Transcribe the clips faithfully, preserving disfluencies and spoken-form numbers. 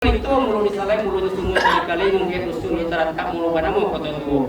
Itu mulo di Salai, mulo di Sumua, di Kalai, mungkin dusun di Taratak, mulo banamo Koto Tuo.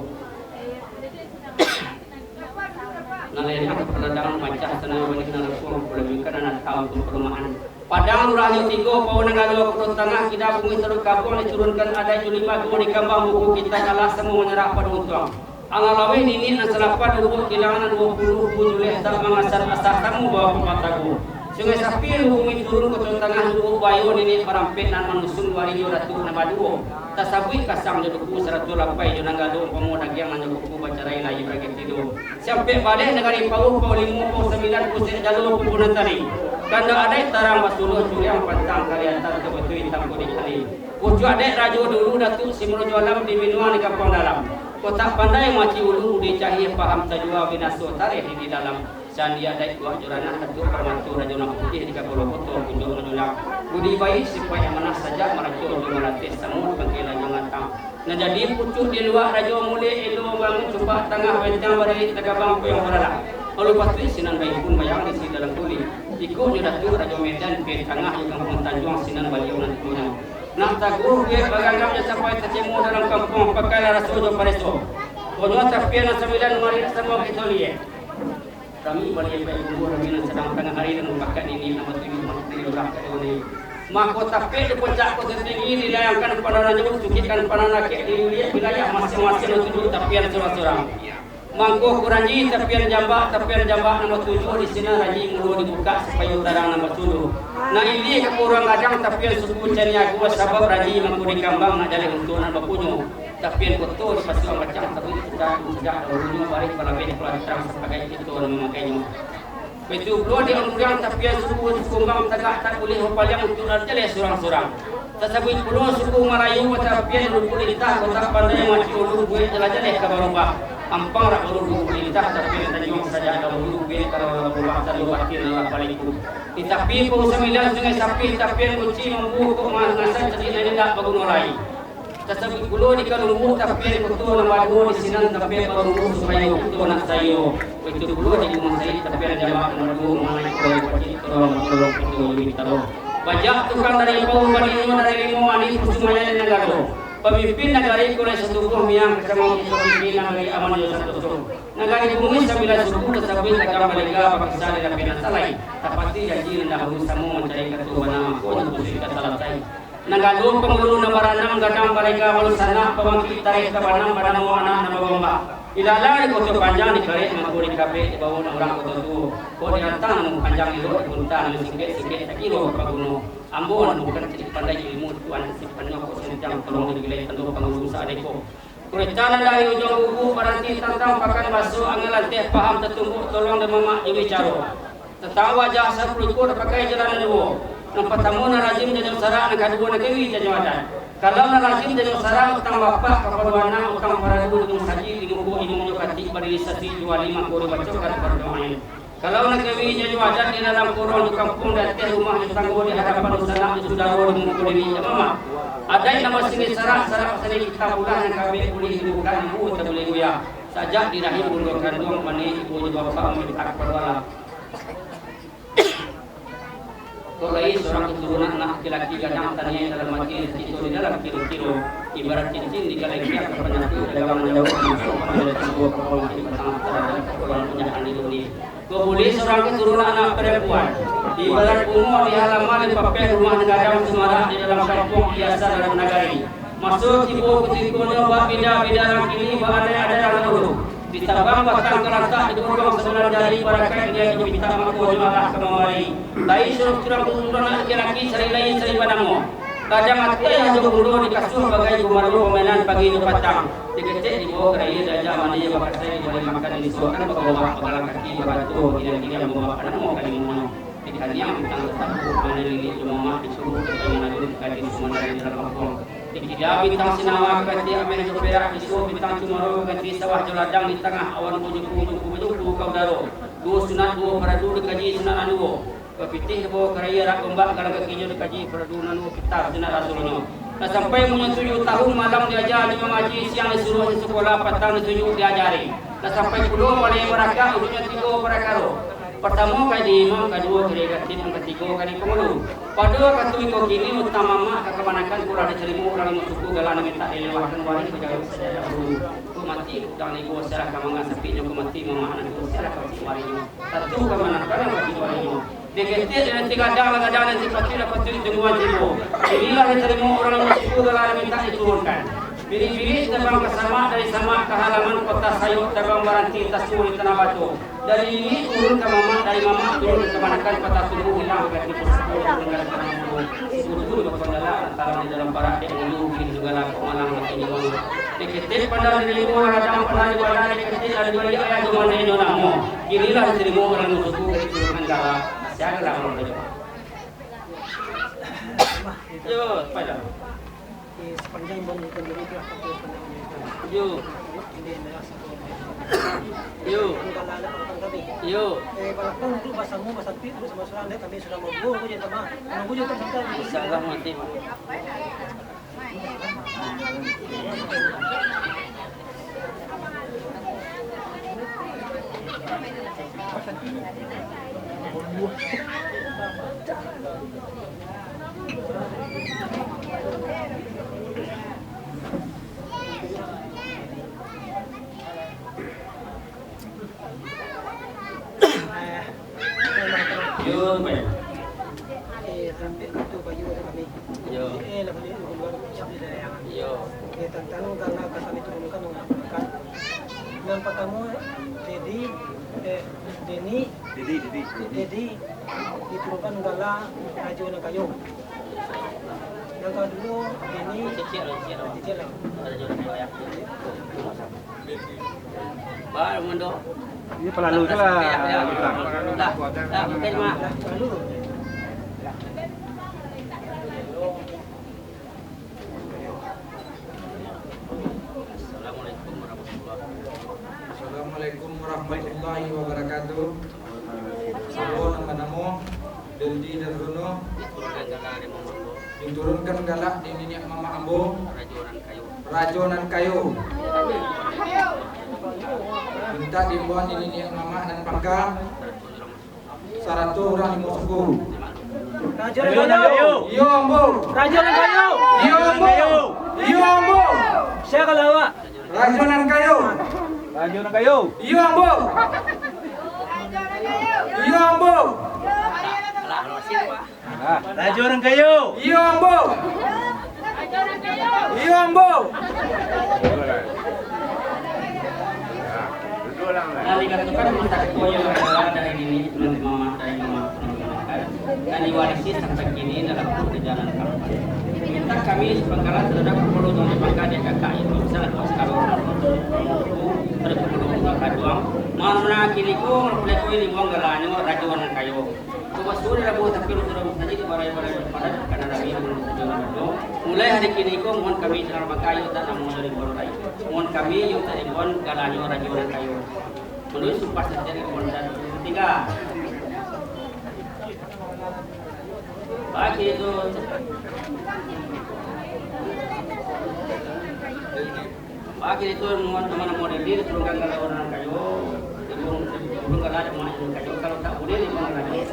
Nan lain ka padadangan macah tanah, bani nan lukuang, pulajukan anak tahu tu perumahan. Padang lurahnyo tigo, Pau Nanggalo Koto Tangah, kida bumi Teluk Kabuang, diturunkan adaik jo lima duo, dikambang buku kitab alah, samo manyarah pado untuang. Angalaweh niniak nan salapan, lubuak kilang nan duo puluah, bujuleh tak mangasan asah, tamu bawa pamatago. Sungai Sapi, Lubuak Minturun, Koto Tangah, Lubuak Bayo, niniak barampek nan manusung, wari jo datuak nan baduo. Tasabuik kasang jo duku, sarato lapai jo nan gado, umpamo dagiang nan jo kuku, bacarai lai baragi tido. Siampek Baleh, Nagari Pauh, Pau Limo, Pau Sambilan, Pusek Jalo, Pumpunan Tali. Tando adaik tarang basuluah, curiang pantang kaliatan, tabatuih tangko di tali. Pucuak dek rajo dulu, Datuak Simorojo Alam, di Minuang, di Kampuang Dalam. Kotak pandai maci ulu, budi cahia paham tajua, binaso tareh di dalam. Candi adaik tuak jo ranah, Datuak Parmato, rajo nan putiah, di kapalo koto, punjuak manulang. Budi baiak, sipaik amanah, sajak maraco jo malatih, samo pangkailan jo gatang. Nan jadi pucuak di luak, rajo mulek elo bangun, cupak tangah benteng, baririk tagabang, koyong baralah. Lalu patuik sinan baimpun, bayang di si dalam kuli. Ikutnyo Datuak Rajo Medan, Pia Tangah jo Kampuang Tanjuang, sinan baliau nan tuanyo. Nak taguh duit baganggam, jo sampai tacimo dalam kampuang, pakai lah raso jo pareso. Konyo tapian nan sambilan, mari samo kito liek. Kami baliak baik kumpul, kami nan sadang tangah hari, dan mupakaik niniak nan batujuah, mati lurah ka dunia. Mako tapiak di puncak Koto Tinggi, dilayangkan pandang nan jauah, cukikkan pandang nan dakek, diliek wilayah masiang-masiang, nan tujuah tapian surang-surang. Mangko Kuranji tapian jambak, tapian jambak nan batujuah, di sinan ranji mulo dibukak, supayo tarang nan basuluah. Nan ilia ka Puruang Gadang, tapian suku Caniago, sabab ranji mangko dikambang, nak jaleh untuak nan bapunyo. Tapian koto dipasuak macam, tabuik sejak, sejak dahulunyo, barih balabeh, kalau tarang sapagai kito nan mamakainyo. Baitu pulo di Ambuliang, tapian suku Sikumbang, tagak tak buliah bapaliang, untuak nan jaleh surang-surang. Tasabuik pulo suku Malayu, batapian Lubuk Lintah, Kotak Pandai, Maci Ulu, buek jalan jaleh ka barubah. Ampang rak baru Lubuk Lintah, tapian Tanjuang sajak dahulu, buek kalau lah barubah, tando batin lah baliku. Di tapi Pau Sambilan, Sungai Sapi, tapian Kunci Mambu, kok mangasan cadiak nan indak baguno lai. Tasabuik pulo di Kalumbuak, tapian koto nan baduo, di sinan tapian barumbu, supayo kito nak sayo. Baitu pulo di Gunuang Saik, tapian jambak nan baduo, manaik kurai pacik, tolong, tolong kito lebih talo. Bajak tukang dari Pau, balinyo dari Limo Manih, Pusumayan nan gado. Pamimpin nagari kurai satukuah, miang kacamang kito pimpin, nagari aman jo santoso. Nagari bumi sambilan suku, tasabuik gadang balega, bakisah di lapian nan salai. Tapati janji nan dahulu, samo mancari kato bana, mangko nyo putuih ka salasai. Nan gado pangulu nan baranang, gadang balega balun sanak, pamangkik tareh tabanam, banamo anak nan bagombak. Ilalang di Koto Panjang, dikarek mangko dikabek, dibawo nan urang Koto Tuo. Kok dirantang nan panjang elok, dipunta nan singkek-singkek, takiro ka paguno. Ambo nan bukan cadiak pandai, ilmu tuan nan simpannyo, kok santiang tolong digilai, tando pangulu sadeko. Kureta nan dari Ujuang Guguk, baranti tantang Pakan Baso, angin lanteh paham tatumbuak, tolong dek mamak jo bicaro. Tantang wajah sapuluah ikua, tapakai jalan nan duo. Nan partamo nan lazim janyo sarak, nan kaduo nan kawi janyo adat. Kalau nan lazim janyo sarak, utang bapak kapado anak, utang paradu di musaji, di muko imam jo katik, badiri sasi jo wali, mangko dibacokan pardoaan. Kalau nan kawi janyo adat, di dalam korong jo kampuang, di ateh rumah jo tanggo, di hadapan dunsanak jo sudaro, di muko niniak jo mamak. Adaik nan basandi sarak, sarak basandi kitabullah, nan kabek buliah dibuka, nan buo tak buliah goyah. Sajak di rahim bundo kanduang, mani ibu jo bapak mamintak kapado Allah. Kok lai surang katurunan anak laki-laki gadang, taniai dalam ati, tacito di dalam kiro-kiro, ibarat cincin di kalengkiang, ka panyatu dagang manjauah, masuak pamilih tigo, kapalo mati batang, tarhadap kapalo punyakan di dunia. Kok buliah surang katurunan anak parampuan, ibarat bungo di halaman, di papeh rumah nan gadang, sumarak di dalam kampuang, hiasan dalam nagari. Maso tibo kutikonyo, bak bida-bida nan kini, bak adat-adat nan dahulu. Ditabang batang kalantak, digodong sabulan jari, barakaik niaik jo pintak, mangkonyo alah ka mambari. Lai surang-surang katurunan laki-laki, sari lai sari banamo. Kadang ati ayah jo bundo, dikasuah bagai gumalo, pamainan pagi jo patang. Diketek dibawo ka raya, diajak mandi jo bakasai, dibari makan, disuakan bagobak, babalang kaki, babantuah, giliang-giliang bombak, panamo kalimonyo. Dikaniang bintang tasabuik, mano niniak jo mamak, disuruah ka Manado, dikaji sumanda di dalam kampuang. Dikida bintang sinawa, ganti ameh jo perak, disuruah bintang cumaro, ganti sawah jo ladang, di tangah awan bajumpu, jumpu bajumpu ka udaro. Duo sunat, duo paradu, dikaji sunat nan duo. Bapitih dibawo ka raya, rak gombak galang kakinyo, dikaji paradu nan duo, pita sunat rasulnyo. Lah sampai umurnyo tujuah tahun, malam diaja jo mangaji, siang disuruah di sakolah, patang ditunjuak diajari. Lah sampai pulo balai barakak, untuaknyo tigo parakaro. Partamo ka di imam, kaduo ka di khatib, nan katigo ka di pangulu. Pado wakatu iko kini, utang mamak ka kamanakan, kok lah ditarimo urang limo suku, gala nan mintak dilewahkan, wari ka jauah sajo dahulu. Kok mati udang di guo, sia lah ka mangasapinyo, kok mati mamak nan tuo, sia lah ka masuak warinyo. Tantu kamanakan nan bagi warinyo. Diketek nan tigadang, gadang nan tipatuik, lah patuik tungguan tibo. Iko lah ditarimo urang limo suku, gala nan mintak diturunkan. Birik-birik tabang ka samak, dari samak ka halaman, patah sayok tabang baranti, tasuo di tanah batu. Dari birik turun ka mamak, dari mamak turun ka kamanakan, patah tumbuah hilang ka tibo suku, turun ka tanah batu. Suku turun ka panggalang, tarang di dalam parak, dek dulu, kini tu galak, kok malang, kini mamak. Diketek pandang di limo, radang pandang di badan, diketek lah di baliak, ayah tu mandai nyo namo. Kini lah ditarimo urang limo suku, dari turun ka galak, sia galak urang tu. Yo, pai lah. Eh, sapanjang imbauan dari pendiri tu lah, satu panjang dari itu. Yo. Ini adalah satu. Yo. Kalau ada penonton tadi. Yo. Eh, balakang duduk basamo, basampi, duduk samo surang, dek kami sudah mambuah, aku jadi tambah. Menunggu je tak sampai. Insyaallah, mati. Yo, Pak. Eh, tampek tu bayu ada kami. Yo. Eh, lah balik dulu keluar, siap di dayang. Yo. Eh, tantang gala ka kami turunkan dengan makan. Nan partamo, Dedi, eh, Deni, Dedi, Dedi. Dedi, diturunkan gala Rajo Nan Kayo. Nan kaduo, Deni, cicil lah, cicil lah. Cicil lah. Rajo Nan Kayo, yo. Ba, Mundo. Iyo, palalu tu lah. Ya, ya. Dah, dah, oke, Mak. Palalu. Assalamualaikum warahmatullahi wabarakatuh. Assalamualaikum warahmatullahi wabarakatuh. Ambo nan banamo Dendi Darsono. Diturunkan galak di niniak mamak ambo. Rajo Nan Kayo. Rajo Nan Kayo. Mintak diimbau di niniak mamak nan pangka. Sarato urang limo suku. Rajo Nan Kayo. Iyo, ambo. Rajo Nan Kayo. Iyo, ambo. Iyo, ambo. Sia ka lawan? Rajo Nan Kayo. Rajo Nan Kayo. Iyo, ambo. Iyo, ambo. Rajo Nan Kayo. Iyo, ambo. Iyo, ambo. Nan dikatokan matak koyo adalah dari nini, nan dimamak dari mamak, nan dimamakkan, nan diwarisi sampai kini dalam parjalanan kampanye. Mintak kami sapangkalan sadonyo kapalo jan dipangka dek kakak itu, salah dua sakalo urang, taruih kapalo bunga kaduang, nan kini ko, mulai ko ini buang galanyo, Rajo Nan Kayo. Coba suruh dia buat tapi urang musajik di barai-barai padat, karena rami urang musajik urang tu. Mulai hari kini ko, mohon kami salam bangkai, yo tak namo dari bulan lain. Mohon kami, yo tak imbon, galanyo Rajo Nan Kayo. Menuju sumpah setia dari bulan dan tiga. Bagi itu. Bagi itu, mohon teman-teman ini diturunkan kalau orang kayo, turun, turun kalau ada orang kayo, kalau tak boleh, dia orang kayo.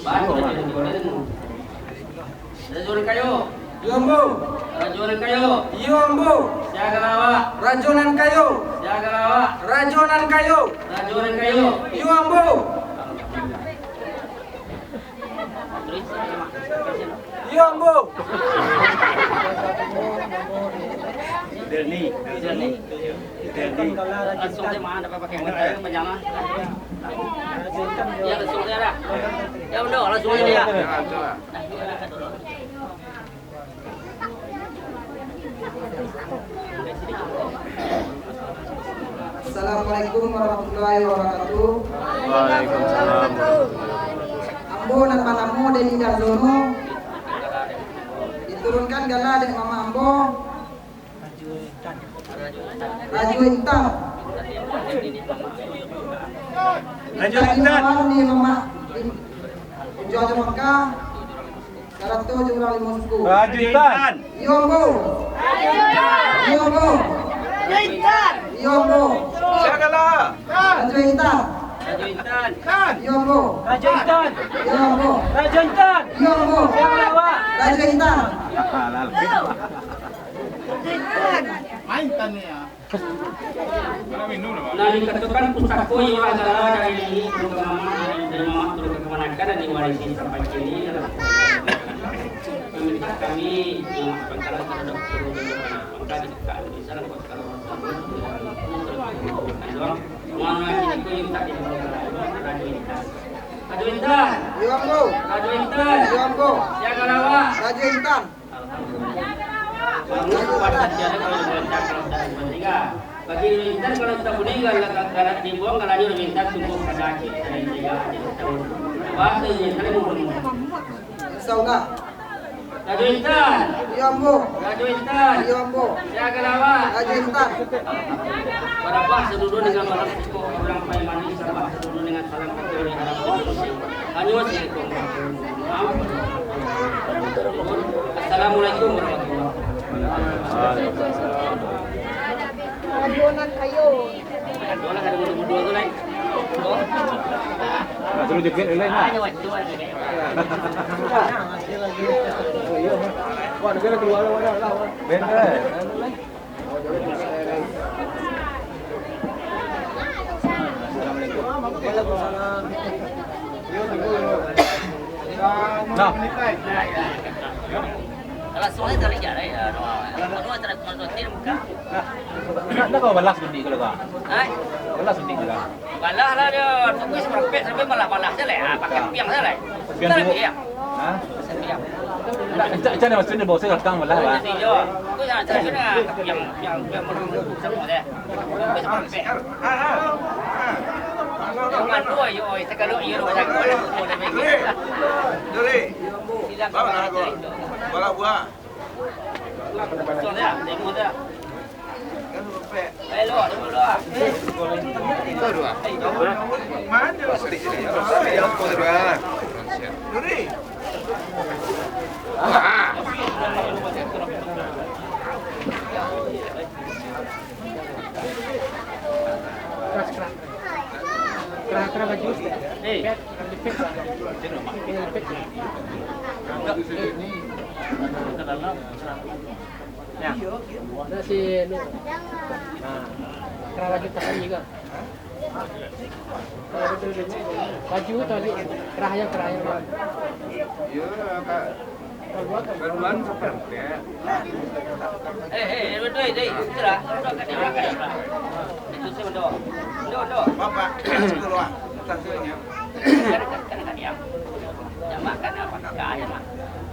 Bagi itu, Rajo Nan Kayo. Iyo, ambo. Rajo Nan Kayo. Iyo, ambo. Sia ka lawan? Rajo Nan Kayo. Sia ka lawan? Rajo Nan Kayo. Rajo Nan Kayo. Iyo, ambo. Iyo, ambo. Deni. Deni. Deni. Langsung aja, mah, ada apa pakai motor, panjang, ah. Ya, langsung aja, dah. Ya, udah, langsung aja, ya. Assalamualaikum warahmatullahi wabarakatuh. Waalaikumsalam warahmatullahi wabarakatuh. Ambo nan banamo Deni Darsono. Diturunkan gala dek mama ambo. Rajo Intan. Rajo Intan. Di mama, di Rajo Mangka. Sarato jo urang limo suku. Rajo Intan. Iyo, ambo. Iyo, ambo. Iyo, ambo. Sia ka lawan? Rajo Intan. Rajo Intan. Iyo, ambo. Rajo Intan. Iyo, ambo. Rajo Intan. Iyo, ambo. Siang lawak. Rajo Intan. Main tani ya. Nah, dikatakan pusako iyo adalah dari nini turun ka mamak, dari mamak turun ka kamanakan, dan diwarisi sampai kini. Meminta kami yang pangkalan terhadap turun dari kamanakan, di kamanakan, di sana, buat kalau Muhammad ini pun minta di Rajo Intan. Rajo Intan. Iyo, ambo. Rajo Intan. Iyo, ambo. Siaga lawak. Rajo Intan. Alhamdulillah. Baru pada tiada kalau dibaca kalau tak dibaca. Bagi Rajo Intan kalau tak boleh, kalau tak, kalau dibuang, kalau Rajo Intan sungguh kada cik, kada cik, kada tahu. Bahasa Rajo Intan ini belum. Insya Allah. Rajo Intan. Iyo, ambo. Rajo Intan. Iyo, ambo. Siaga lawak. Rajo Intan. Barabah saduduan dengan barang pokok, urang pai manis, barabah saduduan dengan salam katuju di hadapan Allah. Annyeonghaseyo. Assalamualaikum warahmatullahi wabarakatuh. Adolah, ado berdua tu, Lai. Nah, suruh joget, Lai, nah. Wah, dia keluar lah, wah, lah, wah. Bener. Nah. Kalau suai dari jalan, ya, doa. Kalau acara cuma tu, bukan. Nah, nah, kau balas gudi kalau kau. Hai? Balas gudi kalau. Balas lah dia. Tunggu sampai, sampai balas-balas je lah. Ah, pakai piang je lah. Piang tu. Piang. Ha? Piang. Tak, tak, tak ada maksudnya bawa saya datang balas, Bang. Jadi, yo. Aku yang cakap ni, piang, piang, piang, sama je. Sampai, sampai. Jangan dua, yo, oi, sekali, yo, jangan dua. Duri. Bilang bawa lah, cerita. Bawa buah. Kerah-kerah baju. Eh. Pet, pet. Pet. Ya. Nak si, anu. Nah. Kerah baju tahan juga. Baju tu tadi. Kerah yang, kerah yang. Iya, Kak. Keluar seperti. Eh, eh, eh, betul, eh, eh, itulah. Itu saya betul. Betul, betul. Bapak, keluar. Tangkanya. Kan, kan, kan, kan, ya. Jangan makan apa, kagak aja, Mak.